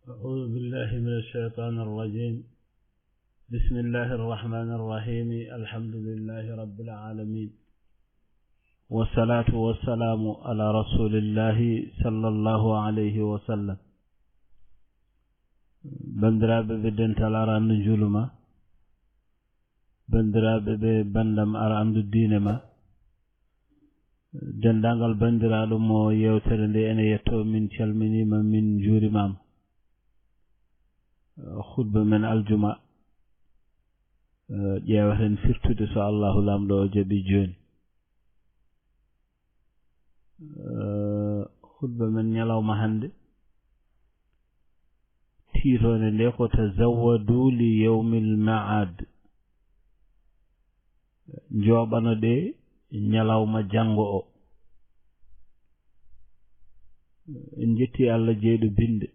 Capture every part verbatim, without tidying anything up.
أعوذ بالله من الشيطان الرجيم. بسم الله الرحمن الرحيم. الحمد لله رب العالمين. والصلاة والسلام على رسول الله صلى الله عليه وسلم. Banndiraaɓe ɓe dental, aɗa anndi njuulu ma. Banndiraaɓe ɓe banndam, aɗa anndi diine ma. Denndaangal banndiraaɗo mo yeewtere nde ene yettoo, min calminiima, min njuurimaama. Eh, khutba men aljuma, eh, ƴeewaten firtude so Allahu Laamɗo o jaɓi jooni. Eh, khutba men ñalawma hannde, tiitoonde nde ko "Tazawwadu li yawmil ma'ad." Njooɓano ɗe ñalawma janngo o. En njetti Allah jeyɗo binnde.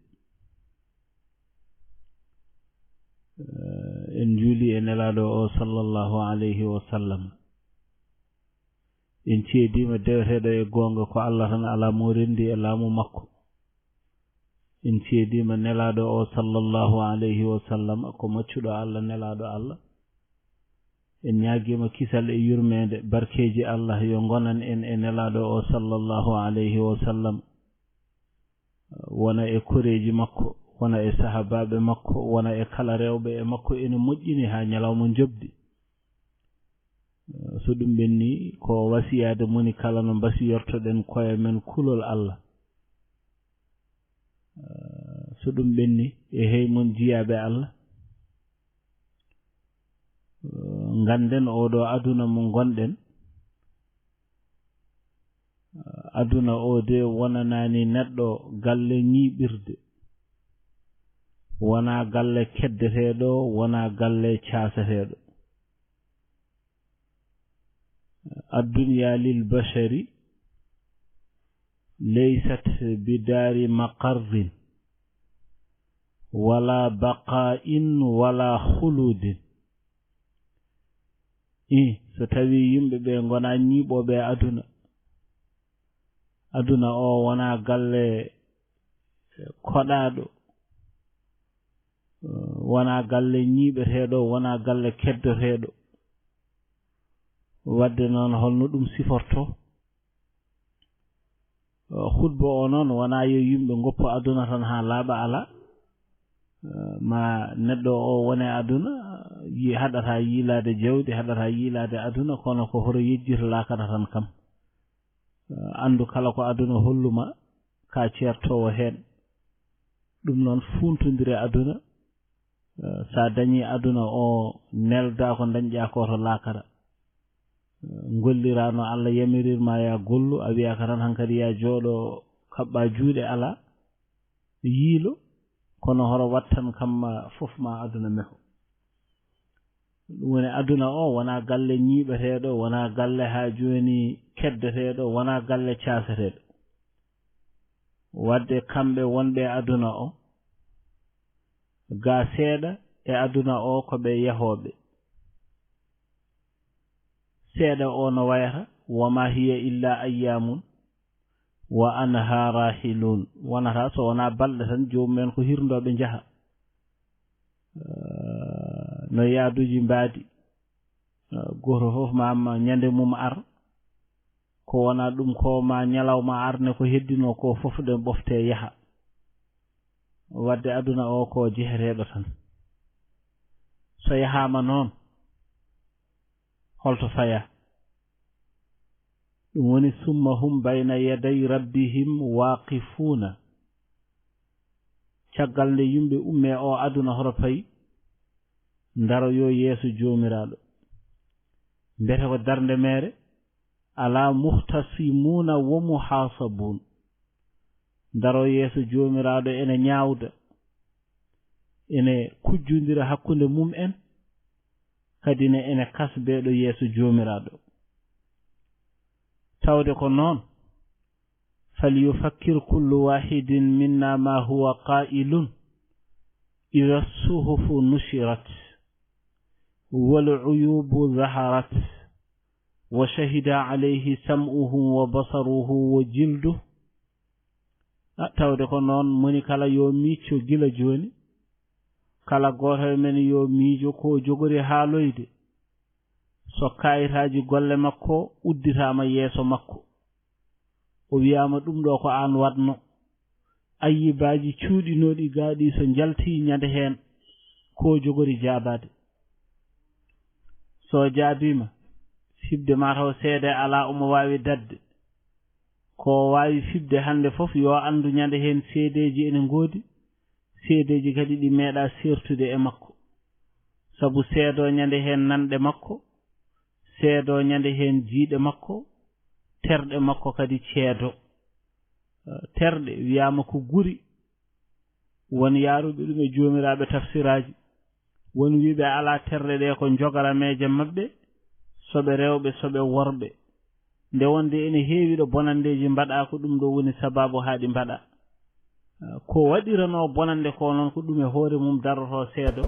Eh, en njuuli e Nelaaɗo o sallallahu alayhi wa sallam. En ceediima deweteeɗo e goonga ko Allah tan, alaa mo renndi e laamu makko. En ceediima Nelaaɗo o sallallahu alayhi wa sallam ko maccuɗo Allah, Nelaaɗo Allah. En ñaagiima kisal e yurmeende, barkeeji Allah yo ngonan en e Nelaaɗo o sallallahu alayhi wa sallam. Wona e koreeji makko, wona e sahabaaɓe makko, wona e kala rewɓe e makko ene moƴƴini haa ñalawma njoɓdi. So ɗum ɓenni, ko wasiyaade moni kala no mbasiyortoɗen koye men kulol Allah. So ɗum ɓenni, e hey mon jiyaaɓe Allah, ngannden oɗo aduna mo ngonɗen, aduna o de wonanaani neɗɗo galle ñiiɓirde, wonaa galle keddeteeɗo, wonaa galle caaseteeɗo. Addunya lil bashari laysat bi daari maqarrin wala baqa'in wala khuludin. I, so tawii yimɓe ɓe ngonaa ñiiɓooɓe aduna, aduna o wonaa galle koɗaaɗo, wonaa galle ñiiɓeteeɗo, wonaa galle keddoteeɗo. Wadde noon, holno ɗum siforto? Khutba o noon wonaa yo yimɓe ngoppu aduna tan haa laaɓa, alaa. Ma neɗɗo o wone aduna, yi-, haɗata yiilaade jawdi, haɗata yiilaade aduna, kono ko hoto yejjito laakara tan kam. Anndu kala ko aduna holluma, ka ceertoowo heen. Ɗum noon, fuuntondire aduna. Eh, so a dañii aduna o, neldaa ko ndañƴaa ko to laakara. Eh, ngolliraa no Allah yamirir ma, yaa gollu, a wiyaaka tan hankadi yaa jooɗo, kaɓɓa juuɗe, alaa, yiilo, kono horo wattan kam ma fof ma aduna meho. Ɗum woni aduna o, wonaa galle ñiiɓeteeɗo, wonaa galle haa jooni keddeteeɗo, wonaa galle caaseteeɗo. Wadde kamɓe wonɓe aduna o, gaa seeɗa e aduna o ko ɓe yahooɓe. Seeɗa o no wayata, "Wa ma hiya illa ayyamun wa anha rahilun." Wonata so wonaa balɗe tan, joomum en ko hirndooɓe njaha. Eh, no yaaduuji mbaadi. Eh, gooto fof ma, ma ñande mum ar. Ko wonaa ɗum ko ma ñalawma arne ko heddinoo ko fof ɗe ɓofte yaha. Wadde aduna o ko jeheteeɗo tan. So yahaama noon, holto fayaa? Ɗum woni, "Summa hum bayna yaday rabbihim waaqifuuna." Caggal nde yimɓe ummee o aduna hoto payi, ndaroyoo yeeso Joomiraaɗo. Mbete ko darnde meere, alaa muhtasimuuna wa muhaasabuun. Ndaroo yeeso Joomiraaɗo ene ñaawda, ene kujjondira hakkunde mum en, kadi ne ene kasbeeɗo yeeso Joomiraaɗo. Tawde ko noon, "Falyufakkir kullu waahidin minna ma huwa qaa'ilun idha suhufu nushirat, wal uyubu zaharat, wa shahida alayhi sam'uhu wa basaruhu wa jilduh." A, tawde ko noon moni kala yo miicco gila jooni, kala gooto e men yo miijo ko jogori haaloyde. So kaayitaaji golle makko udditaama yeeso makko, o wiyaama ɗum ɗo ko aan waɗno, ayyibaaji cuuɗinooɗi gaaɗi so njaltii ñande heen, ko jogori jaabaade. So jaabiima, fiɓde mataw seede alaa omo waawi daɗde. Ko waawi fiɓde hannde fof yo anndu ñande heen seedeeji ene ngoodi, seedeeji kadi ɗi meeɗa seertude e makko. Sabu seedo ñande heen nanɗe makko, seedo ñande heen jiiɗe makko, terɗe makko kadi ceedo. Eh, terɗe wiyaama ko guri, won yaaruɓe ɗum e joomiraaɓe tafsiraaji, won wiiɓe alaa terɗe ɗe ko njogarameeje maɓɓe, soɓe rewɓe, soɓe worɓe. Nde wonde ene heewi ɗo bonanndeeji mbaɗa, ko ɗum ɗo woni sabaabu haa ɗi mbaɗa. Eh, ko waɗiranoo bonannde ko noon, ko ɗum e hoore mum daroto seedo,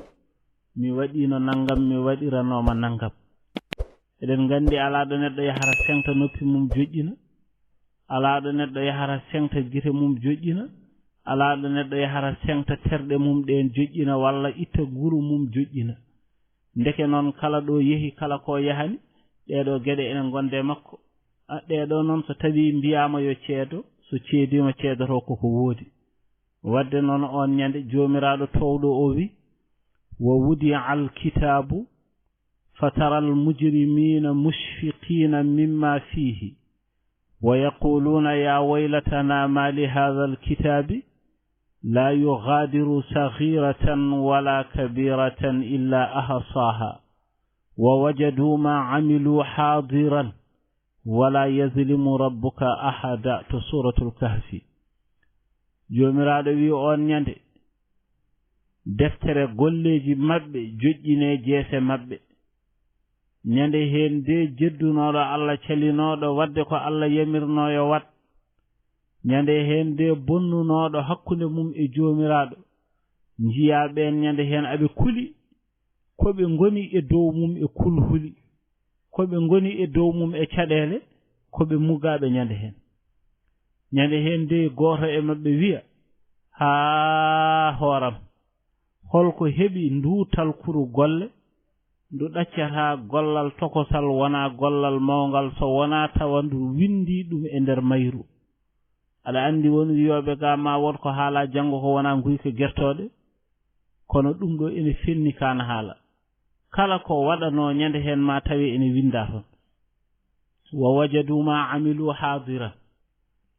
mi waɗiino nanngam, mi waɗiranooma nanngam. Eɗen nganndi alaa ɗo neɗɗo yahata seŋta noppi mum joƴƴina, alaa ɗo neɗɗo yahata seŋta gite mum joƴƴina, alaa ɗo neɗɗo yahata seŋta terɗe mum ɗeen joƴƴina walla itta guru mum joƴƴina. Ndeke noon kala ɗo yehi, kala ko yahani, ɗeeɗo geɗe ene ngonde e makko. A, ɗeeɗo noon so tawii mbiyaama yo ceedo, so ceediima ceedoto koko woodi. Wadde noon oon ñande Joomiraaɗo toowɗo o wi, "Wa wudi'a al-kitaabu fatara al-mujrimiina mushfiqiina mimmaa fiihi, wa yaquuluuna yaa waylatanaa maa li haadha al-kitaabi laa yughaadiru saghiratan walaa kabiiratan illaa ahsaahaa, wa wajaduu maa amiluu haadiran, walaa yazlimu rabbuka ahada." To Suuratul Kahfi. Joomiraaɗo wi oon ñande, deftere golleeji maɓɓe joƴƴinee jeese maɓɓe. Ñande heen de jeddunooɗo Alla, calinooɗo waɗde ko Alla yamirnoo yo waɗ. Ñande heen de bonnunooɗo hakkunde mum e Joomiraaɗo. Njiyaa ɓeen ñande heen aɓe kuli, ko ɓe ngoni e dow mum e kulhuli, ko ɓe ngoni e dow mum e caɗeele, ko ɓe mugaaɓe ñande heen. Ñande heen de gooto e maɓɓe wiya, "Haa hooram, holko heɓi ndu talkuru golle, ndu ɗaccata gollal tokosal wonaa gollal mawngal so wonaa tawa ndu winndii ɗum e nder mayru?" Aɗa anndi won wiyooɓe ga ma won ko haala janngo ko wonaa nguyka gertooɗe, kono ɗum ɗo ene fenni kaana haala. Kala ko waɗanoo ñande heen ma tawe ene winnda toon. "Wa wajadu ma amilu haadiran."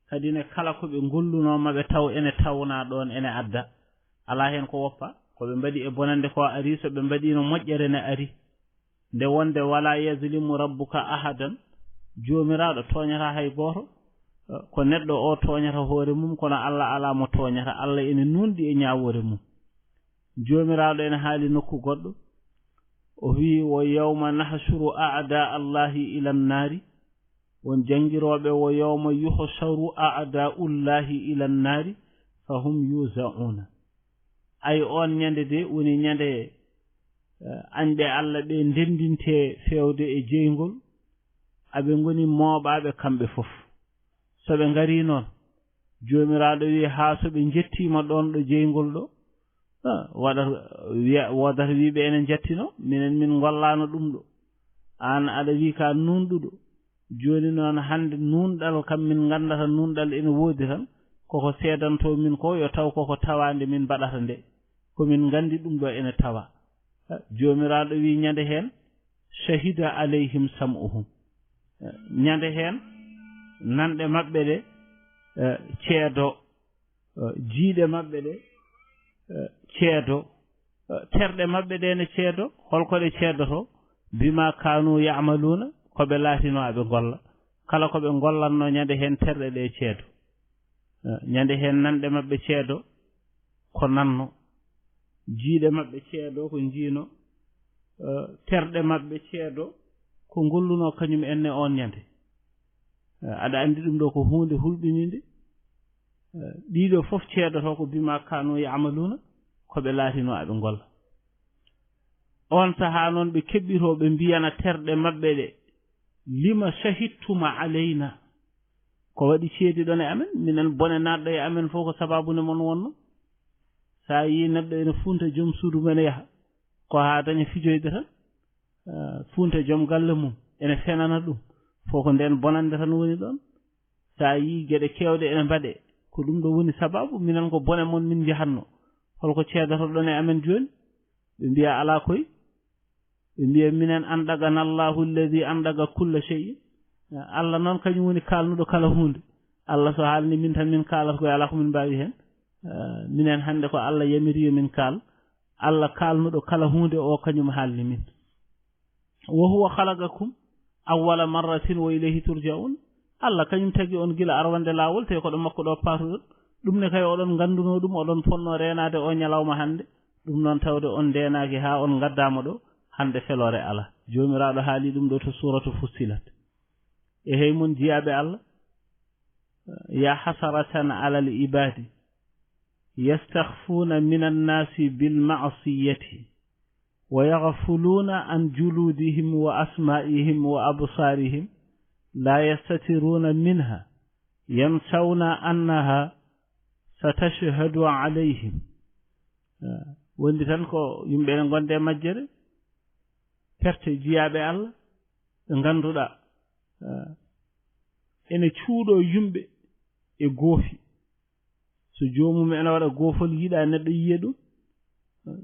Kadi ne kala ko ɓe ngollunoo ma ɓe taw ene tawna ɗoon ene adda. Alaa heen ko woppa, ko ɓe mbaɗi e bonannde ko ari, so ɓe mbaɗiino moƴƴere ne ari. Nde wonde wala yazlimu rabbuka ahadan, Joomiraaɗo tooñataa hay gooto. Ko neɗɗo o tooñata hoore mum, kono Alla alaa mo tooñata. Alla ene nuunɗi e ñaawoore mum. Joomiraaɗo ene haali nokku goɗɗo. O wiyi, "Wa yawma nahshuru a'daa Allahi ila nnaari." Won janngirooɓe, "Wa yawma yuhsharu a'daa'u Llahi ila nnaari fa hum yuuza'uuna." Ay, oon ñande de woni ñande, eh, añɓe Alla ɓe ndenndintee feewde e jeyngol, aɓe ngoni mooɓaaɓe kamɓe fof. So ɓe ngarii noon, Joomiraaɗo wiyi, haa so ɓe njettiima ɗoon ɗo jeyngol ɗo, ah, waɗata, wiya, woodata wiiɓe ene njettinoo, minen min ngollaano ɗum ɗo. Aan aɗa wiyi ka nuunɗuɗo. Jooni noon hannde nuunɗal kam min nganndata nuunɗal ene woodi tan, koko seedantoo min ko yo taw koko tawaande min mbaɗata nde. Ko min nganndi ɗum ɗo ene tawa. Ah, Joomiraaɗo wiyi ñande heen, "Shahida alayhim sam'uhum." Eh, ñande heen, nanɗe maɓɓe ɗe, eh, ceedo, eh, jiiɗe maɓɓe ɗe, eh, ceedo, eh, terɗe maɓɓe ɗe ne ceedo. Holko ɗe ceedoto? "Bima kanu ya'maluuna", ko ɓe laatinoo aɓe ngolla. Kala ko ɓe ngollatnoo ñande heen, terɗe ɗe ceedo. Eh, ñande heen nanɗe maɓɓe ceedo ko nanno, jiiɗe maɓɓe ceedo ko njiino, eh, terɗe maɓɓe ceedo ko ngollunoo kañum enne oon ñande. Eh, aɗa anndi ɗum ɗo ko huunde hulɓiniinde. Eh, ɗiɗo fof ceedoto ko bima kanu ya'maluuna, ko ɓe laatinoo aɓe ngolla. Oon sahaa noon ɓe keɓɓitoo, ɓe mbiyana terɗe maɓɓe ɗe, "Lima shahidtuma alayna?" Ko waɗi ceedi ɗon e amen, minen bone naatɗo e amen fof ko sabaabu nde mon wonno. So a yii neɗɗo ene funta joom suudu mum ene yaha, ko haa daña fijoyde tan, ah, funta joom galle mum, ene fenana ɗum. Fof ko ndeen bonannde tan woni ɗon. So a yii geɗe keewɗe ene mbaɗee, ko ɗum ɗo woni sabaabu, minen ko bone mon min njahatno. Holko ceedotoɗon e amen jooni? Ɓe mbiya alaa koy. Ɓe mbiya minen, "Anɗagana Allahu alladi anɗaga kulla shay'in." Allah noon kañum woni kaalnuɗo kala huunde. Allah so haalni min tan min kaalata koy, alaa ko min mbaawi heen. Ah, minen hannde ko Allah yamiri yo min kaal. Allah kaalnuɗo kala huunde o kañum haalni min. "Wa huwa khalaqakum awwala marratin wa ilayhi turja'un." Allah kañum tagi on gila arwande laawol, te ko ɗo makko ɗo paatuɗon. Ɗum ne kay oɗon ngannduno ɗum, oɗon ponno reenaade o ñalawma hannde. Ɗum noon tawde on ndeenaaki haa on ngaddaama ɗo, hannde feloore alaa. Joomiraaɗo haali ɗum ɗo to suuratu Fussilat. E hey mon jiyaaɓe Allah, ya hasaratan alal ibaadi, yastakhfuuna minan naasi bil ma'siyati, wa yaghfuluuna an juluudihim wa asmaa'ihim wa absaarihim, laa yastatiruuna minha, yansawna annaha satashhadu alayhim. Ah, wondi tan ko yimɓe ene ngonde e majjere, perte jiyaaɓe Allah, ɓe ngannduɗaa, ah, ene cuuɗo yimɓe e goofi. So joomum ene waɗa goofol, yiɗa neɗɗo yiya ɗum,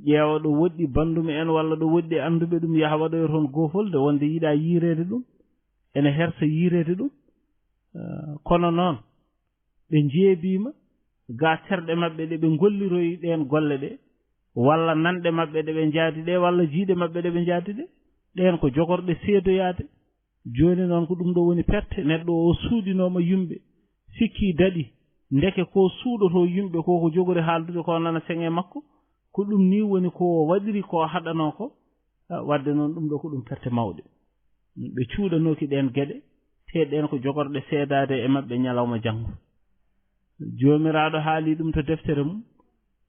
ƴeewa ɗo woɗɗi banndum en walla ɗo woɗɗi annduɓe ɗum, yaha waɗoya toon goofol, nde wonde yiɗa yiireede ɗum, ene hersa yiireede ɗum. Ah, kono noon, ɓe njeebiima, ga terɗe maɓɓe ɗe ɓe ngolliroyi ɗeen golle ɗe, walla nanɗe maɓɓe ɗe ɓe njaadi ɗe, walla jiiɗe maɓɓe ɗe ɓe njaadi ɗe, ɗeen ko jogorɗe seedoyaade. Jooni noon ko ɗum ɗo woni perte, neɗɗo o suuɗinooma yumɓe, sikki daɗi, ndeke ko suuɗoto yumɓe ko, ko jogori haaldude ko nana seŋe makko, ko ɗum ni woni ko waɗiri ko haɗanoo ko, ah, wadde noon ɗum ɗo ko ɗum perte mawɗe. Ɓe cuuɗanooki ɗeen geɗe, te ɗeen ko jogorɗe seedaade e maɓɓe ñalawma janngo. Joomiraaɗo haali ɗum to deftere mum,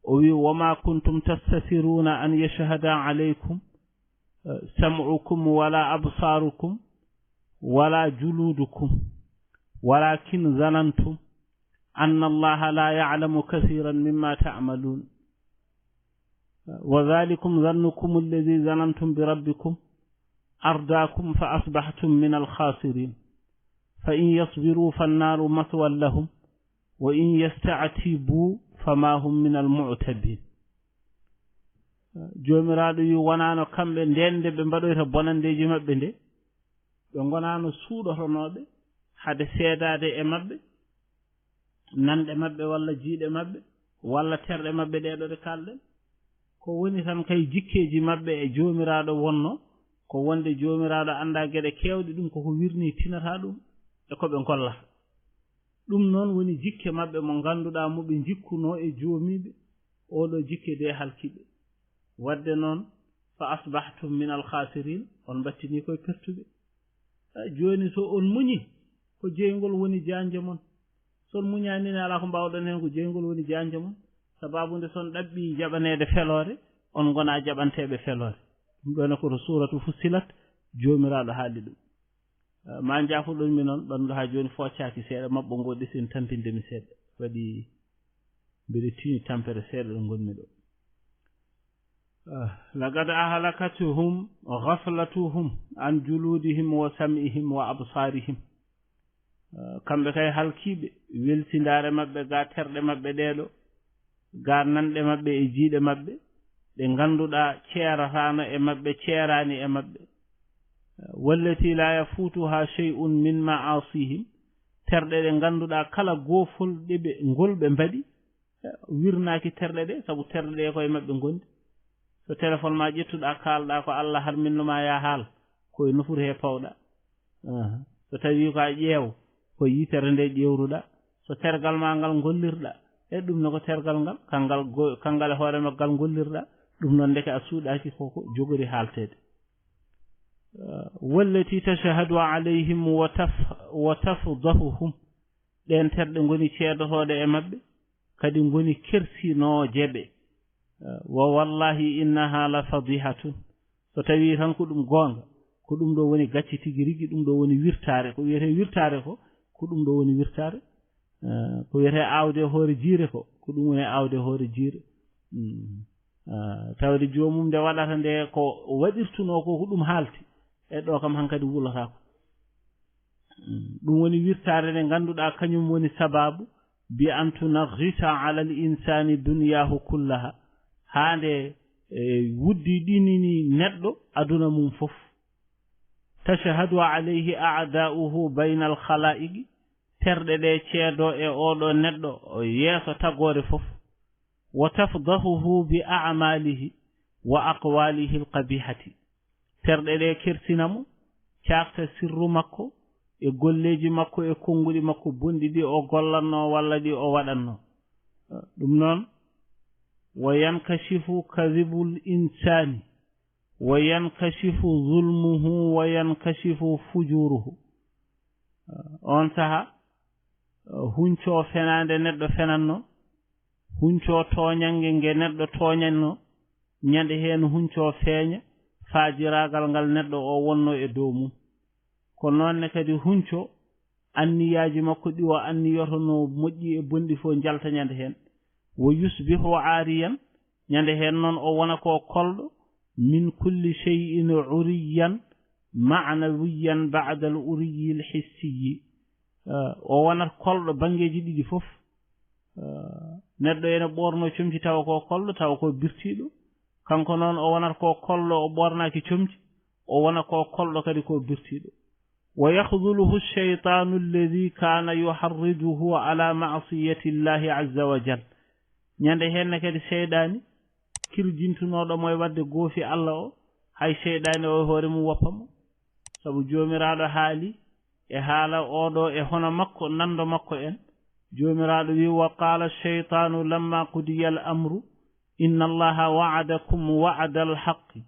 o wi, "Wa ma kuntum tastatiruuna an yashhada alaykum, eh, sam'ukum wala absarukum wala juludukum, walakin zanantum anna Allaha la ya'lamu kathiran mimma ta'malun. Wa dhalikum dhannukum alladhi dhanantum bi rabbikum ardaakum fa asbahtum min al-khasirin. Fa in yasbiru fannaru mathwan lahum, wa in yasta'tibu fama hum min al-mu'tabin." Joomiraaɗo wi, wonaano kamɓe ndeen nde ɓe mbaɗoyta bonanndeeji maɓɓe nde, ɓe ngonaano suuɗotonooɓe hade seedaade e maɓɓe, nanɗe maɓɓe walla jiiɗe maɓɓe, walla terɗe maɓɓe ɗee ɗo ɗe kaalɗen. Ko woni tan kay jikkeeji maɓɓe e Joomiraaɗo wonno, ko wonde Joomiraaɗo annda geɗe keewɗe, ɗum koko wirni tinata ɗum e ko ɓe ngollata. Ɗum noon woni jikke maɓɓe mo ngannduɗaa mo ɓe njikkunoo e joomiiɓe, oo ɗo jikke de halki ɓe. Wadde noon, fa asbahtum min al khasirin, on mbattini koye pertuɓe. A, jooni so on muñi, ko jeyngol woni jaanje mon. So on muñaani ne, alaa ko mbaawɗon heen, ko jeyngol woni jaanje mon. Sabaabu nde so on ɗaɓɓii jaɓaneede feloore, on ngonaa jaɓanteeɓe feloore. Ɗum ɗoo ne ko to suuratu Fussilat, Joomiraaɗo haali ɗum. Ah, ma njaafoɗon mi noon, ɓanndu haa jooni foccaaki seeɗa, maɓɓo ngo ɗesini tampinde mi seeɗa. Waɗi mbiɗa tiini tampere seeɗa ɗo ngonmi ɗo. Ah, laqad ahlakathum ghaflatuhum an juludihim wa sam'ihim wa absarihim. Ah, kamɓe kay halkiiɓe, welsindaare maɓɓe ga terɗe maɓɓe ɗee ɗo, ga nanɗe maɓɓe e jiiɗe maɓɓe, ɗe ngannduɗaa ceerataano e maɓɓe, ceeraani e maɓɓe. Wallati la yafutuha shay'un min ma'asihim, terɗe ɗe ngannduɗaa kala goofol ɗe ɓe, ngol ɓe mbaɗi, wirnaaki terɗe ɗe, sabu terɗe ɗe ko e maɓɓe ngondi. So téléphone ma ƴettuɗaa, kaalɗaa ko Allah harminno ma, ya haal, ko e nofuru he pawɗaa. Aha. So tawi ko a ƴeew, ko yitere nde ƴeewruɗaa. So tergal ma ngal ngollirɗaa, e ɗum ne ko tergal ngal, kangal go-, kangal e hoore maggal ngollirɗaa. Ɗum noon ndeke a suuɗaaki ko ko jogori haalteede. Ah, wallati tashhadu alayhim wa taf-, wa tafdahuhum. Ɗeen terɗe ngoni ceedotooɗe e maɓɓe, kadi ngoni kersinooje ɓe. Wa wallahi innaha la fadihatun. So tawii tan ko ɗum goonga, ko ɗum ɗo woni gacce tigi rigi, ɗum ɗo woni wirtaare. Ko wiyetee wirtaare ko, Ko ɗum ɗo woni wirtaare. Eh, ko wiyetee aawde e hoore jiire ko, ko ɗum woni aawde e hoore jiire. Mm. Eh, tawde joomum nde waɗata nde ko waɗirtunoo ko, ko ɗum haalti. E ɗo kam hankadi wulataako. Mm. Ɗum woni wirtaare nde ngannduɗaa kañum woni sababu bi an tunaghisa ala al insani dunyahu kullaha. Haa nde, eh, wuddi ɗinini neɗɗo aduna mum fof. Tashhadu alayhi a'da'uhu bayna al khalaiqi, terɗe ɗe ceedo e oɗo neɗɗo o yeeso tagoore fof. Wa tafdahuhu bi a'malihi wa aqwalihi al qabihati. Terɗe ɗe kertina mo, caakta sirru makko e golleeji makko e konnguɗi makko bonɗi ɗi o gollanno walla ɗi o waɗanno. Ɗum noon, wa yankashifu kadhibul insani, wa yankashifu zulmuhu, wa yankashifu fujuruhu. On saha, huncoo fenaande neɗɗo fenanno, huncoo tooñannge nge neɗɗo tooñanno, ñande heen huncoo feeña faajiraagal ngal neɗɗo o wonno e dow mum. Ko noon ne kadi huncoo anniyaaji makko ɗi o anniyotonoo moƴƴi e bonɗi fof njalta ñande heen. Wa yusbihu aariyan, ñande heen noon o wona ko kolɗo, min kulli shay'in uriyan ma'nawiyan ba'da al uriyi al hissiyi. Eh, o wonat kolɗo banngeeji ɗiɗi fof. Eh, neɗɗo ene ɓoorno comci tawa ko kolɗo, tawa ko birtiiɗo. Kanko noon o wonat ko kolɗo, o ɓoornaaki comci, o wona ko kolɗo kadi ko birtiiɗo. Wa yakhdhuluhu ash-shaytanu alladhi kana yuharriduhu ala ma'siyati Allahi azza wa jal. Ñande heen ne kadi seyɗaani kirjintunooɗo mo e waɗde goofi Allah o, hay seyɗaani o e hoore mum woppa mo. Sabu Joomiraaɗo haali e haala oɗo e hono makko, nando makko en. Joomiraaɗo wi, wa qala ash-shaytanu lamma qudiya al-amru, inna Allaha wa'adakum wa'da al-haqqi,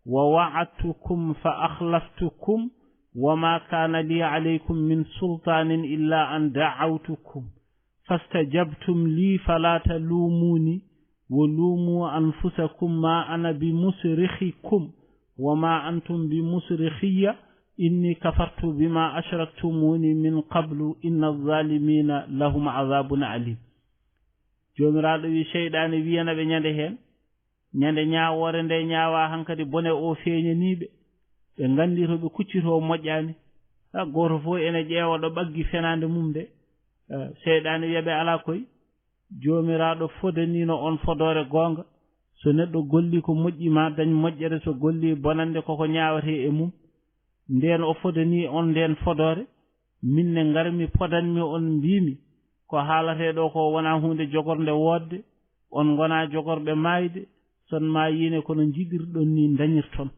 wa wa'adtukum fa akhlaftukum, wa ma kana li alaykum min sultanin illa an da'awtukum, fastajabtum li, fala talumuni, wa lumu anfusakum, ma ana bi musrikhikum, wa ma antum bi musrikhiyya, inni kafartu bima ashraktumuni min qablu, inna adh-dhalimina lahum adhabun alim. Joomiraaɗo wi, seyɗaane wiyana ɓe ñande heen, ñande ñaawoore nde ñaawaa hankadi bone o feeñanii ɓe. Ɓe nganndi to ɓe kuccitoo moƴƴaani. Ha, gooto fof ene ƴeewa ɗo ɓaggi fenaande mum nde. Eh, seyɗaane wiya ɓe alaa koy. Joomiraaɗo fodaniino on fodoore goonga. So neɗɗo golli ko moƴƴi ma dañ moƴƴere, so golli bonannde koko ñaawetee e mum. Ndeen o fodanii on ndeen fodoore, min ne ngarmi podanmi on mbiimi, ko haalatee ɗo ko wonaa huunde jogornde woodde, on ngonaa jogorɓe maayde, son maayiine kono njiɗirɗon ni ndañirton.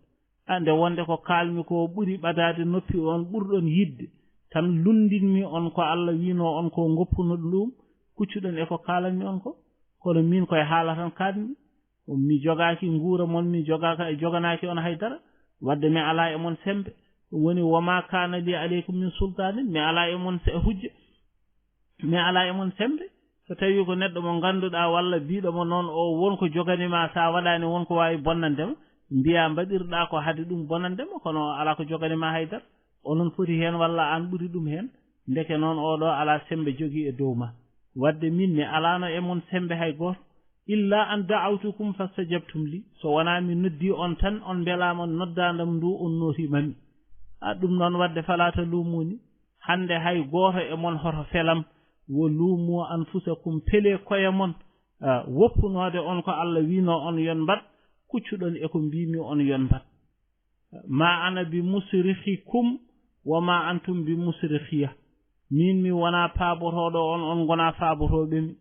A, nde wonde ko kaalmi ko ɓuri ɓadaade noppi on ɓurɗon yiɗde, tan lunndinmi on ko Alla wiinoo on ko ngoppunoɗon ɗum, kuccuɗon e ko kaalanmi on ko. Kono miin koye haala tan kaanmi. Mi jogaaki nguura mon, mi jogaaka, joganaaki on hay dara, wadde mi alaa e mon semmbe. Ɗum woni, wa ma kana li aleykum min sultanin, mi alaa e mon se-, hujja, mi alaa e mon semmbe. So tawii ko neɗɗo mo ngannduɗaa walla biiɗo mo noon o won ko jogani ma, so a waɗaani won ko waawi bonnande ma, mbiyaa mbaɗirɗaa ko hade ɗum bonande ma, kono alaa ko jogani ma hay dara. Onon poti heen walla aan ɓuri ɗum heen. Ndeke noon oɗo alaa semmbe jogii e dow ma. Wadde min mi alaano e mon semmbe hay gooto. Illa an da'awtukum fastajabtum li. So wonaa mi noddii on tan, on mbelaama noddaandam ndu on nootii mami. A ɗum noon wadde falaa taluumuni. Hannde hay gooto e mon hoto felam. Wa luumu anfusakum, pelee koye mon. A, woppunoode on ko Alla wiinoo on yon mbaɗ, kuccuɗon e ko mbiimi on yon mbaɗ. Ma ana bi musrikhikum wa ma antum bi musrikhiya. Min mi wonaa paabotooɗo on, on ngonaa faabotooɓe mi.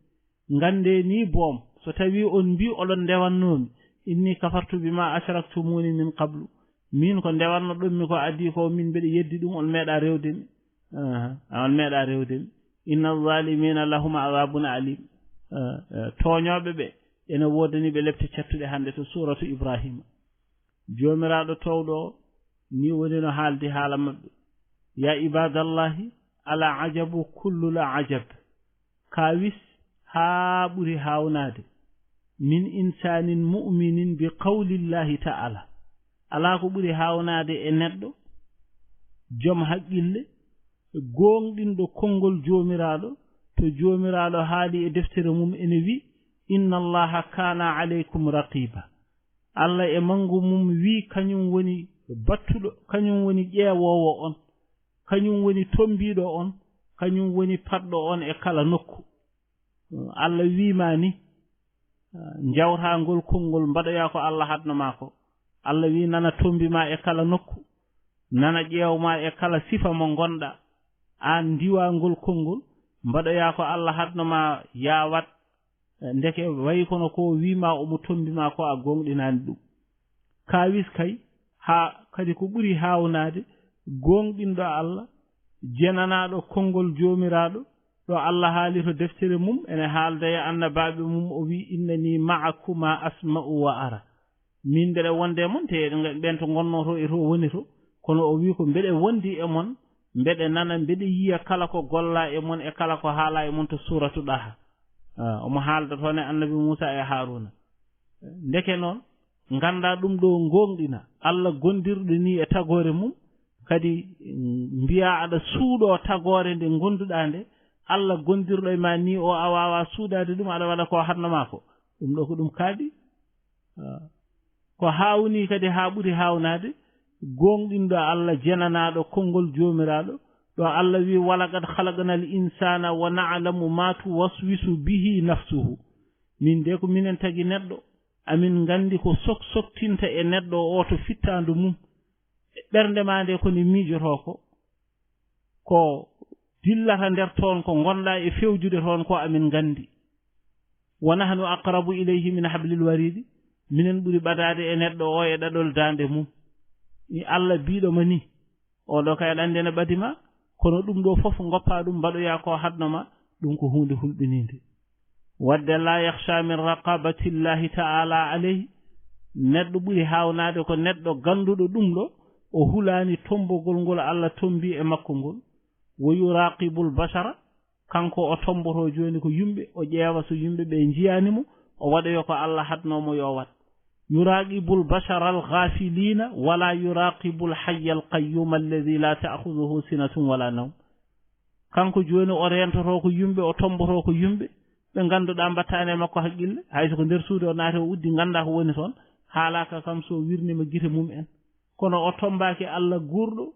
Nganndee ni boom, so tawii on mbii oɗon ndewannoo mi, inni kafartu bima ashraktumuni min qablu. Min ko ndewannoɗon mi ko adii ko, min mbeɗa yeddi ɗum, on meeɗaa rewde mi. Aha, on meeɗaa rewde mi. Inna zalimina lahum azabun alim. Ah, ah, tooñooɓe ɓe, ene woodani ɓe lepte cattuɗe hannde to suuratu Ibrahima. Joomiraaɗo toowɗo o, ni woni no haaldi haala maɓɓe. Ya ibadallahi, ala ajabu kullu la ajab. Kaawis haa ɓuri haawnaade. Min insanin mu'minin bi qawlillahi ta'ala. Alaa ko ɓuri haawnaade e neɗɗo, jom haqqille, gooŋɗinɗo konngol Joomiraaɗo, to Joomiraaɗo haali e deftere mum ene wi', "Inna Allaha kaana alaykum raqiba." Allah e manngu mum wi' kañum woni battuɗo, kañum woni ƴeewoowo on, kañum woni tommbiiɗo on, kañum woni paɗɗo on e kala nokku. Allah wi' ma ni, njawta ngol konngol, mbaɗoya ko Allah haɗno ma ko. Allah wi' nana tommbi ma e kala nokku, nana ƴeew ma e kala sifa mo ngonɗa. Aan ndiwa ngol konngol, mbaɗoya ko Allah haɗno ma, ya waɗ. Ndeke wayi kono ko wi' ma omo tommbi ma ko a gooŋɗinaani ɗum. Kaawis kay, haa kadi ko ɓuri haawnaade, gooŋɗinɗo Allah, jenanaaɗo konngol Joomiraaɗo, ɗo Allah haali to deftere mum, ene haalda e annabaaɓe mum, o wi', "Innani ma'akuma asma'u wa ara." Min mbeɗa wonde e mon, te eɗen nganndi ɓen to ngonnoo to e to woni to, kono o wi' ko mbeɗa wondi e mon, mbeɗa nana, mbeɗa yiya kala ko golla e mon e kala ko haala e mon to suuratu Ɗaha. Ah, omo haalda toon e annabi Muusa e Haaruuna. Ndeke noon, ngannda ɗum ɗo gooŋɗina, Allah gondirɗo ni e tagoore mum, kadi, mm, mbiya aɗa suuɗo tagoore nde gonduɗa nde, Allah gondirɗo e ma ni o a waawa suuɗaade ɗum, aɗa waɗa ko haɗno ma ko. Ɗum ɗo ko ɗum kaaɗi. Ah. Ko haawnii kadi haa ɓuri haawnaade, gooŋɗinɗo Allah jenanaaɗo konngol Joomiraaɗo, ɗo Allah wi', "Walaqad khalaqnal insana wa na'lamu ma tuwaswisu bihi nafsuhu." Min de ko minen tagi neɗɗo, amin nganndi ko sok-, soktinta e neɗɗo o to fittaandu mum. E ɓernde ma nde ko nde miijotoo ko, ko dillata nder toon, ko ngonɗa e fewjude toon ko amin nganndi. "Wa nahnu aqrabu ilayhi min hablil waridi." Minen ɓuri ɓadaade e neɗɗo o e ɗaɗol daande mum. Ni Allah biiɗo ma ni, o ɗo kay aɗa anndi ene ɓadi ma, kono ɗum ɗo fof ngoppa ɗum mbaɗoya ko haɗno ma, ɗum ko huunde hulɓiniinde. Wadde, "La yakhsha min raqabatillahi ta'ala alayhi." Neɗɗo ɓuri haawnaade ko neɗɗo gannduɗo ɗum ɗo, o hulaani tommbogol ngol Allah tommbi e makko ngol. "Wa yuraqibul bashara." Kanko o tommboto jooni ko yumɓe, o ƴeewa so yumɓe ɓe njiyaani mo, o waɗoyo ko Allah haɗnoo mo yo waɗ. "Yuraqibul basharal ghafilina, wala yuraqibul hayyal qayyum alladhi la ta'khudhuhu sinatun wala nawm." Kanko jooni o reentoto ko yumɓe, o tommboto ko yumɓe, ɓe ngannduɗaa mbattaani e makko haqqille, hay so ko nder suudu o naati o uddi, ngannda ko woni toon, haalaaka kam so wirniima gite mum en. Kono o tommbaaki Allah guurɗo,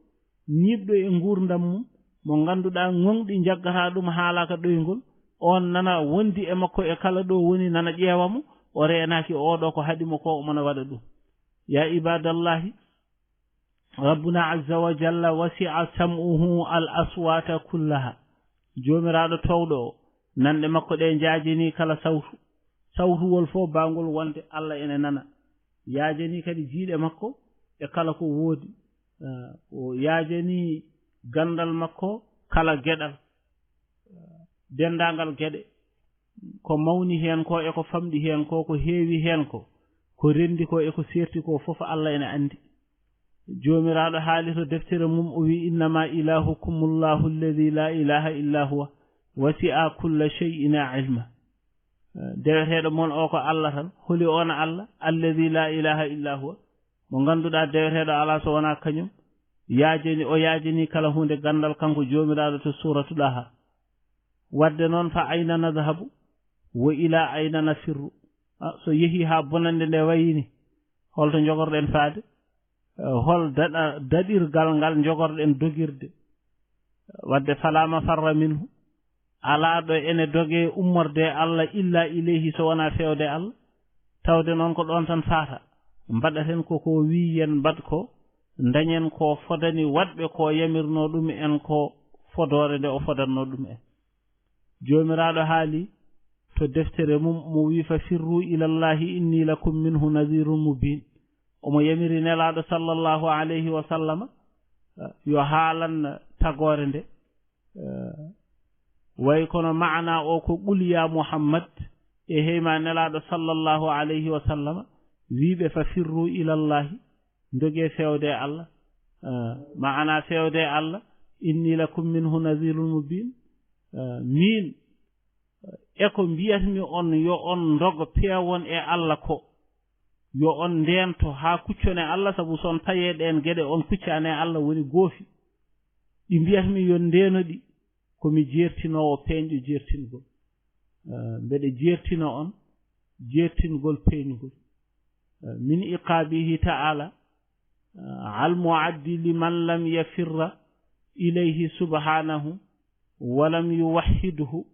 ñiiɓɗo e nguurndam mum, mo ngannduɗaa ŋoŋɗi njaggata ɗum haalaaka ɗoyngol, on nana wondi e makko e kala ɗo woni, nana ƴeewa mo, o reenaaki oo ɗo ko haɗi mo ko, omo na waɗa ɗum. Ya ibadallahi, Rabbuna azza wa jalla wasi'a sam'uhu al aswata kullaha. Joomiraaɗo toowɗo o, nanɗe makko ɗe njaajini kala sawtu. Sawtuwol fof baawngol wonde Allah ene nana. Yaajani kadi jiiɗe makko e kala ko woodi. Ah, o yaajani ganndal makko kala geɗal, ah, denndaangal geɗe. Ko mawni heen ko e ko famɗi heen ko, ko heewi heen ko, ko renndi ko e ko seerti ko fof Allah ene anndi. Joomiraaɗo haali to deftere mum, o wi, "Innama ilahukumullahu alladhi la ilaha illa huwa, wasi'a kulla shay'in ilma." Eh, deweteeɗo mon o ko Allah tan. Holi on Allah? Alladhi la ilaha illa huwa, mo ngannduɗaa deweteeɗo alaa so wonaa kañum. Yaajani, o yaajani kala huunde ganndal, kanko Joomiraaɗo to suuratu Ɗaha. Wadde noon, fa ayna nadhabu wa ila ayna nafirru? Ah, so yehi haa bonannde nde wayini, holto njogorɗen faade? Eh, hol daɗa-, daɗirgal ngal njogorɗen dogirde? Wadde, fala mafarra minhu, alaa ɗo ene doge ummorde e Allah illa ilayhi, so wonaa feewde Allah. Tawde noon ko ɗoon tan faata. Mbaɗaten ko ko wiyi yen mbaɗ ko, ndañen ko fodani waɗɓe ko yamirnoo ɗum en ko, fodoore nde o fodatnoo ɗum en. Joomiraaɗo haali to deftere mum, mo wi, "Fa firru ilallahi inni lakum minhu nadhirun mubin." Omo yamiri Nelaaɗo sallallahu alayhi wa sallama, eh, yo haalan tagoore nde. Eh, way kono maana o ko, "Qul ya Muhammad," e heyma Nelaaɗo sallallahu alayhi wa sallama, wiiɓe, "Fa firru ilallahi," ndoge feewde e Allah. Eh, maana feewde e Allah, "Inni lakum minhu nadhirun mubin." Eh, min, e ko mbiyatmi on, yo on ndog peewon e Allah ko, yo on ndeento haa kuccon e Allah, sabu so on payee ɗeen geɗe, on kuccaani e Allah, woni goofi. Ɗi mbiyatmi yo ndeeno ɗi, ko mi jeertinoowo peeñɗo jeertingol. Eh, mbeɗa jeertina on jeertingol peeñgol. Eh, min iqaabihi ta'ala, eh, al muaddi liman lam yafirra ilayhi subhanahu wa lam yuwahhidhu.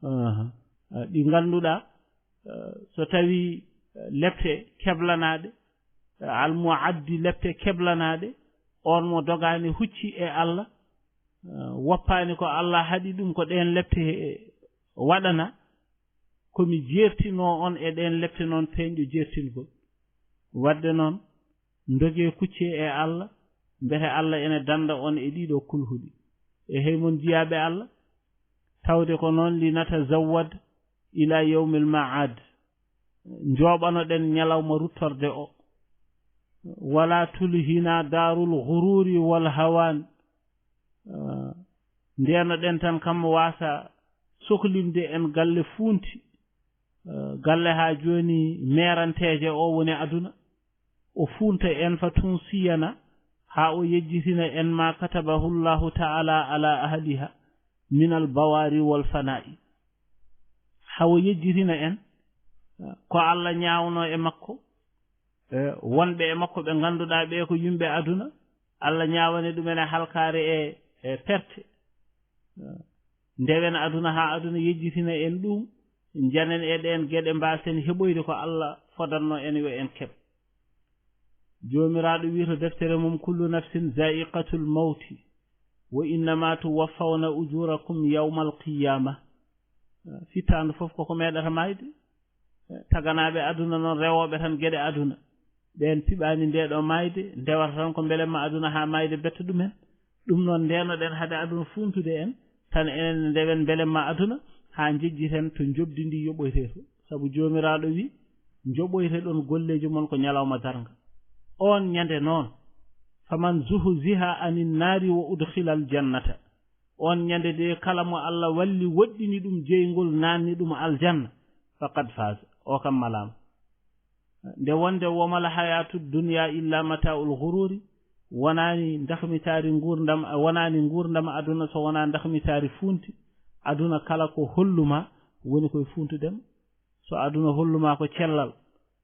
Aha. Eh, ɗi ngannduɗaa, eh, so tawii, eh, lepte keblanaaɗe, eh, al muaddi lepte keblanaaɗe, on mo dogaani hucci e Allah, eh, woppaani ko Allah haɗi ɗum ko ɗeen lepte, eh, waɗana, ko mi jeertinoo on e ɗeen lepte noon peeñɗo jeertingol. Waɗde noon, ndogee kuccee e Allah, mbete Allah ene dannda on e ɗiɗo kulhuɗi. E hey mon jiyaaɓe Allah, tawde ko noon, li natazawwad ila yawmil ma'ad, njooɓanoɗen ñalawma ruttorde o. Wala tulhina darul ghururi wal hawan. Ah, ndeenoɗen tan kam waasa soklinde en galle fuunti. Ah, galle haa jooni meeranteeje o woni aduna. O fuunta en fa tun siyana haa o yejjitina en ma katabahu Allahu ta'ala ala ahliha min al bawari wal fana'i. Haa o yejjitina en, ah, ko Allah ñaawno e makko. E wonɓe e makko ɓe ngannduɗaa ɓe ko yimɓe aduna, Allah ñaawani ɗumen e halkaare e, e perte. Ndewen aduna haa aduna yejjitina en ɗum, njanen e ɗeen geɗe mbaasen heɓoyde ko Allah fodanno en yo en keɓ. Joomiraaɗo wii to deftere mum, "Kullu nafsin zaiqatul mawti, wa innama tuwaffawna ujurakum yawmal qiyama." Fittaandu fof koko meeɗata maayde. Taganaaɓe aduna noon, rewooɓe tan geɗe aduna, ɓeen piɓaani nde ɗo maayde, ndewata tan ko mbelemma aduna haa maayde betta ɗumen. Ɗum noon, ndeenoɗen hade aduna fuuntude en, tan enen ndewen mbelemma aduna haa njejjiten to njoɓdi ndi yoɓoytee to. Sabu Joomiraaɗo wi, "Njoɓoyte ɗon golleeji mon ko ñalawma darnga." Oon ñande noon, "Faman zuhziha anin naari wa udkhilal jannata." Oon ñande de, kala mo Allah walli, woɗɗini ɗum jeyngol, naanni ɗum aljanna, faqad faz, o kam malaama. Nde wonde, "Wa mal hayatu dunya illa mata'ul ghururi", wonaani ndakmitaari nguurndam, wonaani nguurndam aduna so wonaa ndakmitaari fuunti. Aduna kala ko holluma woni koye fuuntudema. So aduna holluma ko cellal,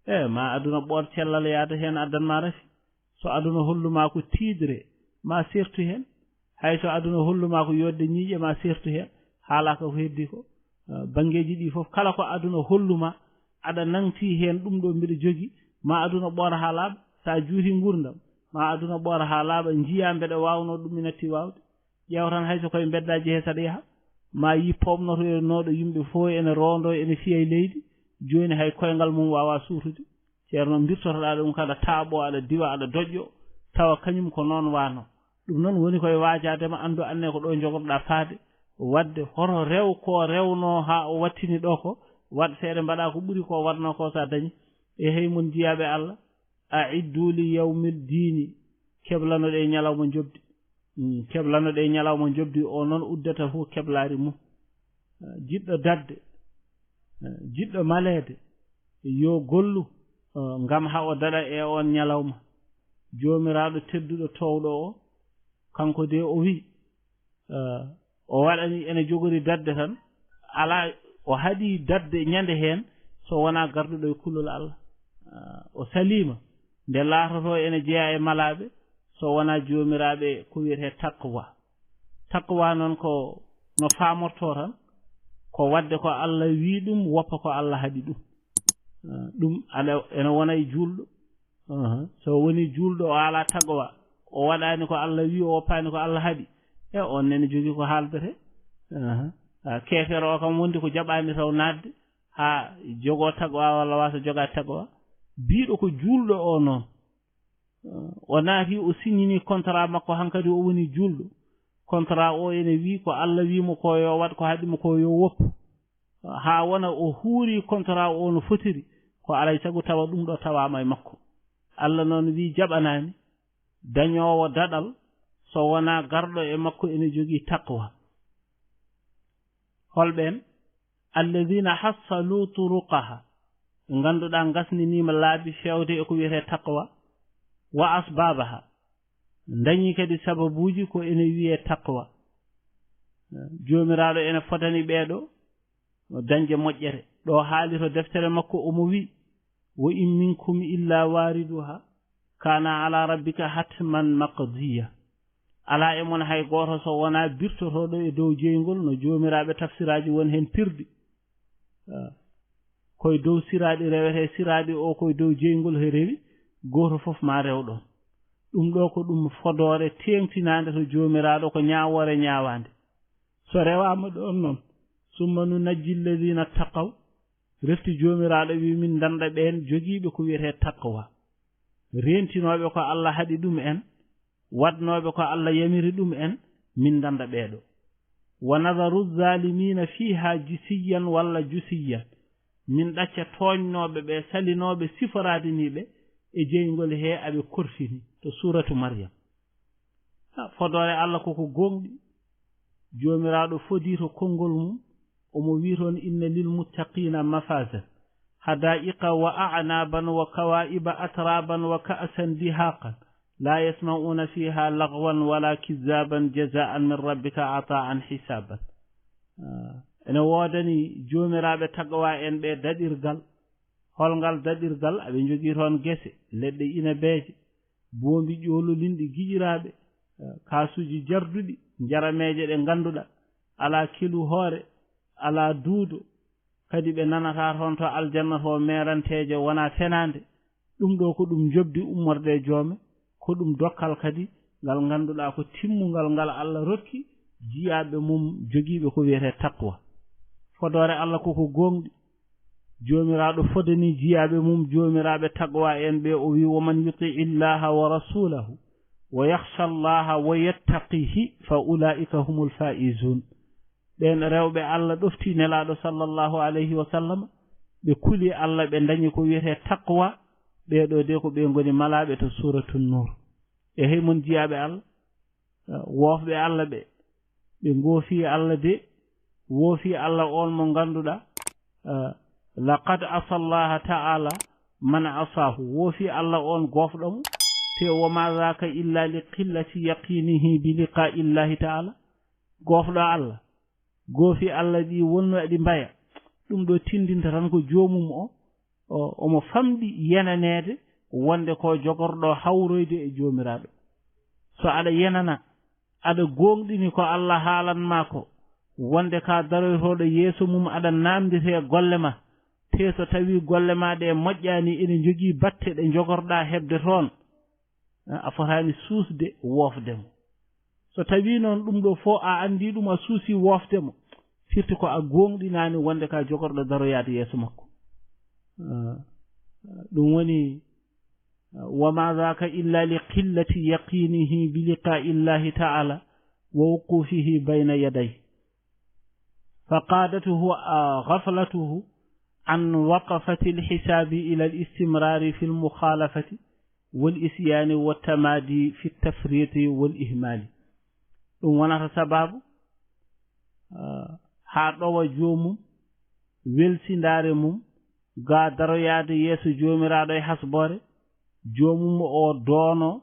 e ma aduna ɓoor cellal yaada heen addan ma rafi. So aduna holluma ko tiidre, ma sertu heen. Hay so aduna holluma ko yodde ñiiƴe, ma sertu heen. Haalaka ko heddi ko. Ah, banngeeji ɗi fof, kala ko aduna holluma, aɗa nangti heen, "Ɗum ɗo mbiɗa jogi," ma aduna ɓoora haa laaɓa. Sa juuti nguurndam, ma aduna ɓoora haa laaɓa, njiya mbeɗa waawno ɗum mi natti waawde. Ƴeew tan, hay so koye mbeddaaji he saɗa yaha, ma yi pooɓnotoynoɗo yimɓe fof ene roondo, ene fiya e leydi, jooni hay koyngal mum waawa suutude. Ceerno, mbirtotoɗaa ɗum kala taaɓo, aɗa diwa, aɗa doƴƴo, tawa kañum ko noon waano. Ɗum noon woni koye waajaade ma, anndu anne ko ɗo jogorɗaa faade. Waɗde hoto rew ko rewno haa o wattini ɗo ko, waɗ seeɗa mbaɗa ko ɓuri ko waɗno ko sa dañi. E hey mon jiyaaɓe Allah, a'iddu li yawmil diini, keblanoɗe ñalawma njoɓdi. Mm, keblanoɗe ñalawma njoɓdi, o noon uddata fof keblaari mum. Ah, jiɗɗo daɗde, ah, jiɗɗo maleede, yo gollu, ah, ngam haa o daɗa e oon ñalawma. Joomiraaɗo tedduɗo toowɗo o, kanko de o wi, ah, o waɗani ene jogori daɗde tan, alaa, o haɗi daɗde ñande heen so wonaa garduɗo e kulol Allah. Ah, o saliima nde laatoto ene jeyaa e malaaɓe, so wonaa joomiraaɓe ko wiyetee taqwa. Taqwa noon ko no faamortoo tan, ko waɗde ko Allah wii ɗum, woppa ko Allah haɗi ɗum. Ah, ɗum aɗa, ene wona e juulɗo. Aha. So woni juulɗo o alaa taqwa, o waɗaani ko Allah wii, o woppaani ko Allah haɗi, e on nene jogii ko haaldete. Aha. Ah, keefeero o kam wondi ko jaɓaani taw naatde, haa jogoo taqwa walla waasa jogaade taqwa. Biiɗo ko juulɗo o noon. O naati, o signini contrat makko, hankadi o woni juulɗo. Contrat o ene wii ko Allah wii mo ko yo waɗ, ko haɗi mo ko yo woppu. Haa wona o huuri contrat o no fotiri, ko alay sago tawa ɗum ɗo tawaama e makko. Allah noon wii jaɓanaani dañoowo daɗal so wonaa garɗo e makko ene jogii taqwa. Holɓeen? Alladina hassalu turuqaha, ɓe ngannduɗaa ngasniniima laabi feewde e ko wiyetee taqwa, wa asbabaha, Dañi kadi sababuuji ko ene wiyee taqwa. Joomiraaɗo ene fodani ɓee ɗoo no dañde moƴƴere. Ɗo haali to deftere makko, omo wi: "Wa in minkum illa wariduha, kana ala rabbika hatman maqdiya." Alaa e mon hay gooto so wonaa birtotooɗo e dow jeyngol, no joomiraaɓe tafsiraaji won heen pirdi. Ah, koye dow siraaɗi rewetee, siraaɗi o koye dow jeyngol he rewi, gooto fof ma rew ɗoon. Ɗum ɗo ko ɗum fodoore teeŋtinaande to joomiraaɗo, ko ñaawoore ñaawaande. So rewaama ɗoon noon, summa nunajji alladina taqaw, refti joomiraaɗo wi min danda ɓeen jogiiɓe ko wiyetee taqwa, rentinooɓe ko Allah haɗi ɗum en, waɗnooɓe ko Allah yamiri ɗum en, min danda ɓee ɗoo. Wa nadaru zalimina fiha jisiyan walla jusiyan, min ɗacca tooñnooɓe ɓe, salinooɓe siforaade ni ɓe e jeyngol he aɓe korfini, to suuratu Maryam. Ah, fodoore Allah koko gooŋɗi. Joomiraaɗo fodii to konngol mum, omo wii toon: "Inna lil muttaqina mafaza, hadaiqa wa a'naban wa kawaiba atraban wa ka'san dihaqan, la yasma'una fiha lagwan wala kizaban, jazaan min rabbika ataan hisaban." Ah, ene woodani joomiraaɓe taqwa en ɓe daɗirgal. Holngal daɗirgal? Aɓe njogii toon gese, leɗɗe inabeeje, boombi ƴoololinɗi giƴiraaɓe, eh, kaasuuji jarduɗi, njarameeje ɗe ngannduɗaa alaa kelu hoore, alaa duudo. Kadi ɓe nanataa toon to aljanna to meeranteeje wonaa fenaande. Ɗum ɗo ko ɗum njoɓdi ummorde e joome, ko ɗum dokkal kadi ngal ngannduɗaa ko timmungal ngal Allah rokki jiyaaɓe mum jogiiɓe ko wiyetee taqwa. Fodoore Allah koko gooŋɗi. Joomiraaɗo fodani jiyaaɓe mum, joomiraaɓe taqwa en ɓe, o wi: "Wa man yuti illaha wa rasulahu wa yakhsha allaha wa yattaqihi fa ulaika humul faizun." Ɓeen rewɓe Allah ɗofti Nelaaɗo sallallahu alayhi wa sallam, ɓe kuli Allah, ɓe dañi ko wiyetee taqwa, ɓee ɗoo de ko ɓe ngoni malaaɓe to Suuratu Nuur. E hey mon jiyaaɓe Allah, eh, woofɓe Allah ɓe, ɓe ngoofi Allah de, woofi Allah on mo ngannduɗaa, eh, laqad asa Allaha ta'ala man asahu, woofi Allah on goofɗo mo, te wa ma dhaka illa li qillati yaqinihi bi liqa'i Allahi ta'ala. Goofɗo Allah, goofi Allah ɗi wonno eɗi mbaya, ɗum ɗo tindinta tan ko joomum o, o, omo famɗi yenaneede wonde ko jogorɗo hawroyde e joomiraaɗo. So aɗa yenana, aɗa gooŋɗini ko Allah haalan ma ko, wonde ka daroytooɗo yeeso mum, aɗa naamnditee golle ma, te so tawi golle ma ɗe moƴƴaani, ene njogii batte ɗe njogorɗaa heɓde toon, a fotaani suusde woofde mo. So tawii noon ɗum ɗo fof a anndii ɗum, a suusii woofde mo, firti ko a gooŋɗinaani wonde ka jogorɗo daroyaade yeeso makko. Ah, ɗum woni, ah, "Wa ma dhaka illa li qillati yaqinihi bi liqa'i Allahi ta'ala wa wuqufihi bayna yadayhi." فقادته، آه، غفلته عن وقفة الحساب إلى الاستمرار في المخالفة والعصيان والتمادي في التفريط والإهمال. Ɗum wonata sababu, ah, haa ɗowa joomum, welsindaare mum, ga daroyaade yeeso Joomiraaɗo e hasboore, joomum o doono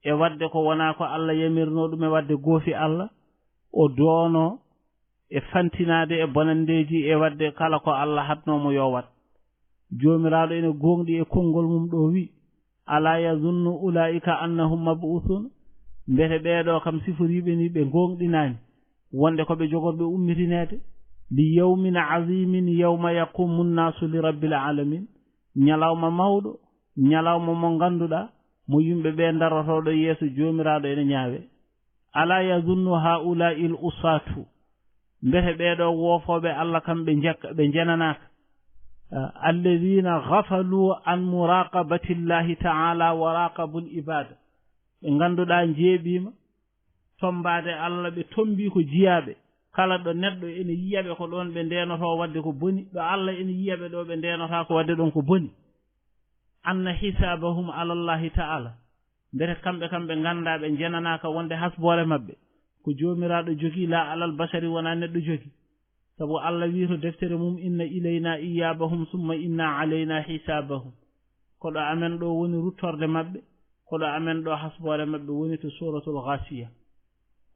e waɗde ko wonaa ko Allah yamirnoo ɗum e waɗde goofi Allah, o doono e fantinaade e bonanndeeji e waɗde kala ko Allah haɗnoo mo yo waɗ. Joomiraaɗo ene gooŋɗi e konngol mum ɗo wi: "Alaa yazunnu ulaa'ika annahum mab'uusuun?" Mbete ɓee ɗo kam siforiiɓe ni ɓe gooŋɗinaani wonde ko ɓe jogorɓe ummitineede? "Li yawmin azimin yawma yaqumu nnaasu li rabbil aalamiin." Ñalawma mawɗo, ñalawma mo ngannduɗaa, mo yimɓe ɓe darotooɗo yeeso Joomiraaɗo ene ñaawe. "Alaa yazunnu haa'ulaa'i l-usaatu." Mbete ɓee ɗo woofooɓe Allah kam ɓe njekka, ɓe njenanaaka? Ah, "alladhiina ghafaluu an muraaqabati Llaahi ta'aalaa wa raaqabu l-ibaada." Ɓe ngannduɗaa njeeɓiima, tommbaade Allah, ɓe tommbii ko jiyaaɓe. Kala ɗo neɗɗo ene yiya ɓe ko ɗoon ɓe ndeenotoo waɗde ko boni, ɗo Allah ene yiya ɓe ɗo ɓe ndeenotaa ko waɗde ɗoon ko boni. "Anna hisaabahum ala Llaahi ta'aalaa." Mbete kamɓe kam ɓe nganndaa, ɓe njenanaaka wonde hasboore maɓɓe ko Joomiraaɗo jogii, laa alal bashari, wonaa neɗɗo jogii. Sabu Allah wii to deftere mum: "Inna ilaynaa iyaabahum summa inna alaynaa hisaabahum." Ko ɗo amen ɗo woni ruttorde maɓɓe, Koɗo amen ɗo hasboore maɓɓe woni to Suratul Ghasiya.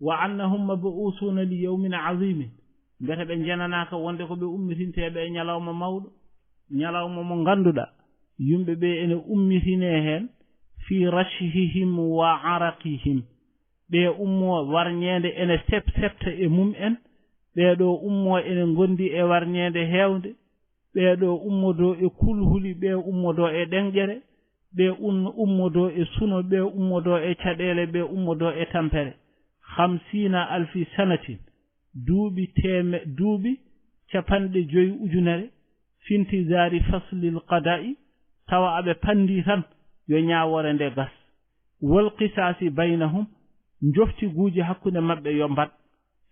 "Wa annahum mab'uthuna li yawmin azimin." Mbete ɓe njananaaka wonde ko ɓe ummitinteeɓe e ñalawma mawɗo, ñalawma mo ngannduɗaa yimɓe ɓe ene ummitinee heen, "fi rashihim wa araqihim." Ɓe ummo warñeende ene sep-, septa e mum en, ɓee ɗo ummo ene ngondi e warñeende heewnde, ɓee ɗo ummodo e kulhuli, ɓee ummodo e ɗenƴere, ɓee un-, ummodo e suno, ɓee ummodo e caɗeele, ɓee ummodo e tampere. "Khamsina alfi sanatin", duuɓi teeme-, duuɓi capanɗe joy ujunere, "fi intizari faslil qada'i", tawa aɓe panndi tan yo ñaawoore nde gas. "Wal qisasi baynahum", njoftiguuji hakkunde maɓɓe yo mbaɗ,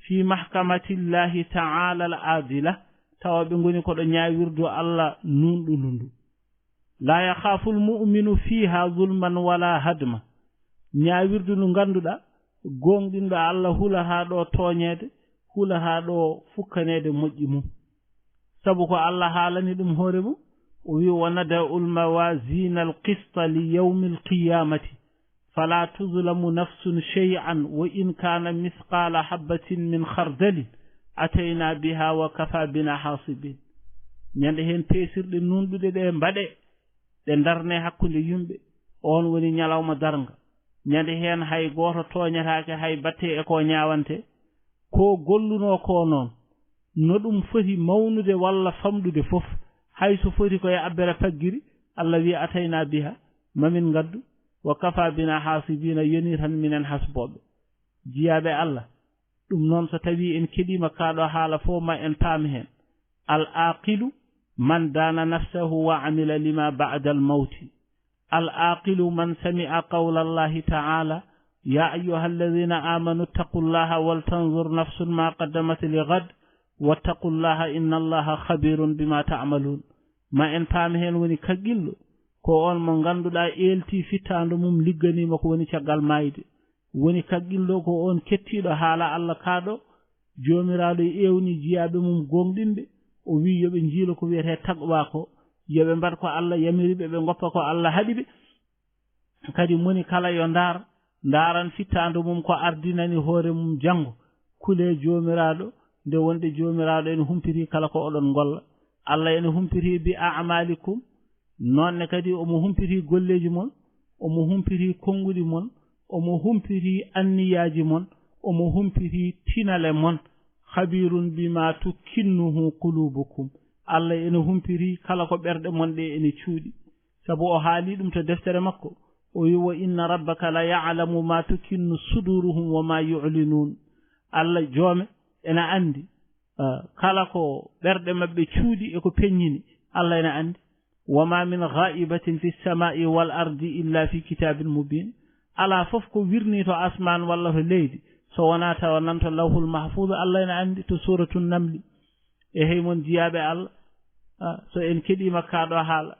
"fi mahkamatillahi ta'ala al adila", tawa ɓe ngoni koɗo ñaawirdu Allah nunɗundu ndu. "La yakhafu al mu'minu fiha zulman wala hadma", ñaawirdu ndu ngannduɗaa, gooŋɗinɗo Allah hulataa ɗo tooñeede, hulataa ɗo fukkaneede moƴƴi mum. Sabu ko Allah haalani ɗum hoore mum, o wi, "Wa nada'u al mawazina al qista li yawmi al qiyamati, fala tuzlamu nafsun shay'an, wa in kana mithqala habbatin min khardalin, atayna biha wa kafa bina hasibin." Ñande heen peesirɗe nunɗuɗe ɗe mbaɗe, ɗe ndarne hakkunde yimɓe, oon woni ñalawma darnga. Ñande heen hay gooto tooñataake hay batte e ko ñaawante. Ko gollunoo ko noon, no ɗum foti mawnude walla famɗude fof, hay so foti ko e abbere paggiri, Allah wi, "Atayna biha", mamin ngaddu, "wa kafa bina hasibina", yoni tan minen hasbooɓe. Jiyaaɓe Allah, ɗum noon, so tawii en keɗiima kaa ɗo haala fof, ma en paam heen. "Al aqilu man dana nafsahu wa amila lima ba'da al mawti." "Al aqilu man sami'a qawla Allahi ta'ala, ya ayyuha alladhina amanu ittaqullaha wal tanzur nafsun ma qaddamat li ghad, wattaqullaha inna Allaha khabirun bima ta'malun." Ma en paam heen woni kaqqillo, ko oon mo ngannduɗaa eeltii fittaandu mum ligganiima ko woni caggal maayde. Woni kaqqillo ko oon kettiiɗo haala Allah kaa ɗo Joomiraaɗo ewni jiyaaɓe mum gooŋɗinɓe, o wi yo ɓe njiilo ko wiyetee taqwa ko, yo ɓe mbaɗ ko Allah yamiri ɓe, ɓe ngoppa ko Allah haɗi ɓe. Kadi moni kala yo ndaar, ndaaran fittaandu mum ko ardinani hoore mum janngo. Kulee Joomiraaɗo, nde wonde Joomiraaɗo ene humpiti kala ko oɗon ngolla. Allah ene humpiti bi a'malikum, noon ne kadi omo humpiti golleeji mon, omo humpiti konnguɗi mon, omo humpiti anniyaaji mon, omo humpiti tinale mon. "Khabirun bima tukinnuhu qulubukum." Allah ene humpiti kala ko ɓerɗe mon ɗe ene cuuɗi. Sabu o haali ɗum to deftere makko, o wi, "Wa inna rabbaka la ya'lamu ma tukinnu suduruhum wa ma yu'linun." Allah joome ene anndi, ah, kala ko ɓerɗe maɓɓe cuuɗi e ko peññini, Allah ene anndi. "Wa ma min gha'ibatin fi samai wal ardi illa fi kitabin mubin." Alaa fof ko wirnii to asmaan walla to leydi, so wonaa tawa nan to Lawhul Mahfuuz, Allah ene anndi, to Suuratu Namli. E hey mon jiyaaɓe Allah, ah, so en keɗiima kaa ɗo haala,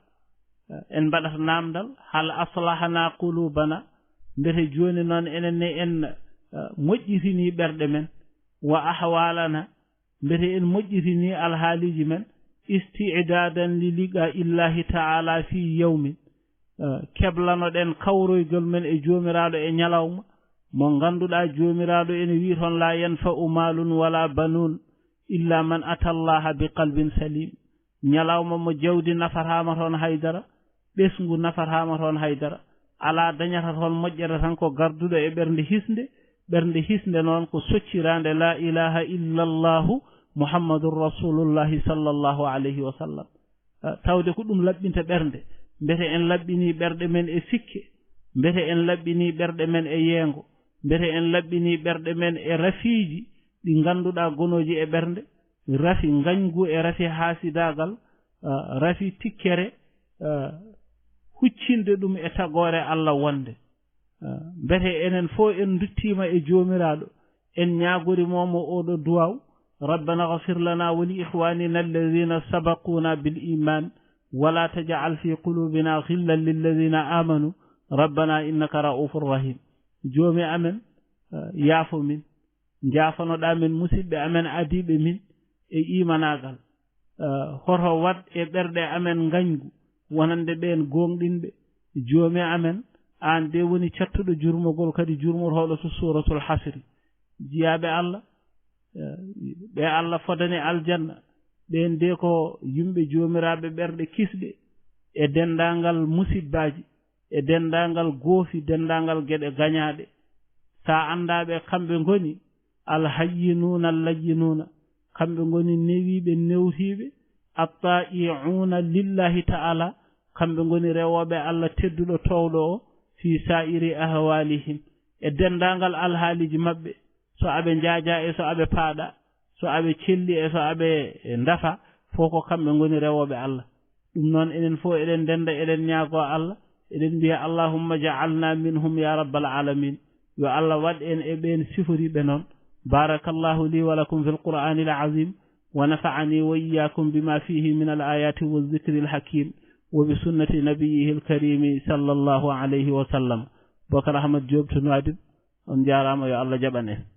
ah, en mbaɗata naamndal, "Hal aslahna qulubana?" Mbete jooni noon enen ne en, ah, moƴƴitinii ɓerɗe men, "wa ahwalana?" Mbete en moƴƴitinii alhaaliiji men, "isti'dadan li liqa'illahi ta'ala fi yawmin." Eh, keblanoɗen kawroygol men e Joomiraaɗo e ñalawma mo ngannduɗaa Joomiraaɗo ene wi'i toon, "La yanfa'u malun wala banun illa man atallaha bi qalbin salim." Ñalawma mo jawdi nafataama toon haydara, ɓesngu nafataama toon haydara. Alaa dañata toon moƴƴere tan ko garduɗo e ɓernde hisnde, ɓernde hisnde noon ko socciraande la ilaha illallahu Muhammadun Rasulullahi sallallahu alayhi wa sallam. Ah, tawde ko ɗum laɓɓinta ɓernde. Mbete en laɓɓinii ɓerɗe men e sikke, mbete en laɓɓinii ɓerɗe men e yeengo, mbete en laɓɓinii ɓerɗe men e rafiiji ɗi ngannduɗaa gonooji e ɓernde, rafi ngañgu e rafi haasidaagal, ah, rafi tikkere, ah, huccinde ɗum e tagoore Allah wonde. Ah, mbete enen fof en nduttiima e Joomiraaɗo, en ñaagoriima mo oɗo duwaaw, "Rabbana ghfir lana wa li ikhwanina alladhina sabaquna bil iman, wa la taj'al fi qulubina ghillan lilladhina amanu, rabbana innaka ra'ufur rahim." Joomi amen, ah, yaafo min. Njaafanoɗaa men musiɓɓe amen adiiɓe min e iimanaagal. Eh, hoto waɗ e ɓerɗe amen ngañgu wonande ɓeen gooŋɗinɓe. Joomi amen, Aan de woni cattuɗo jurmogol, kadi jurmotooɗo to Suuratul Hasri. Jiyaaɓe Allah, eh, ɓe Allah fodani aljanna, ɓeen de ko yimɓe joomiraaɓe ɓerɗe kisɗe e denndaangal musibbaaji, e denndaangal goofi, denndaangal geɗe gañaaɗe. So a anndaa ɓe, kamɓe ngoni alhayyinuuna allayyinuuna, kamɓe ngoni newiiɓe newtiiɓe, attaa'iuuna lillahi ta'ala, kamɓe ngoni rewooɓe Allah tedduɗo toowɗo o, fii saa'iri ahwaalihim, e denndaangal alhaaliiji maɓɓe, so aɓe njaaja e so aɓe paaɗa, so aɓe celli e so aɓe ndafa, fof ko kamɓe ngoni rewooɓe Allah. Ɗum noon, enen fof eɗen ndennda, eɗen ñaagoo Allah, eɗen mbiya, "Allahumma ja'alna minhum ya rabbal alamin." Yo Allah waɗ en e ɓeen siforiiɓe noon. Barakallahu li wa lakum fil Qur'anil azim, wa nafa'ani wa iyyakum bima fihi min al ayati wa zikril hakim, wa bi sunnati nabiyyihi al karimi sallallahu alayhi wa sallam. Bokar Ahmad Diop to Nouadhibou, on njaaraama, yo Allah jaɓan en.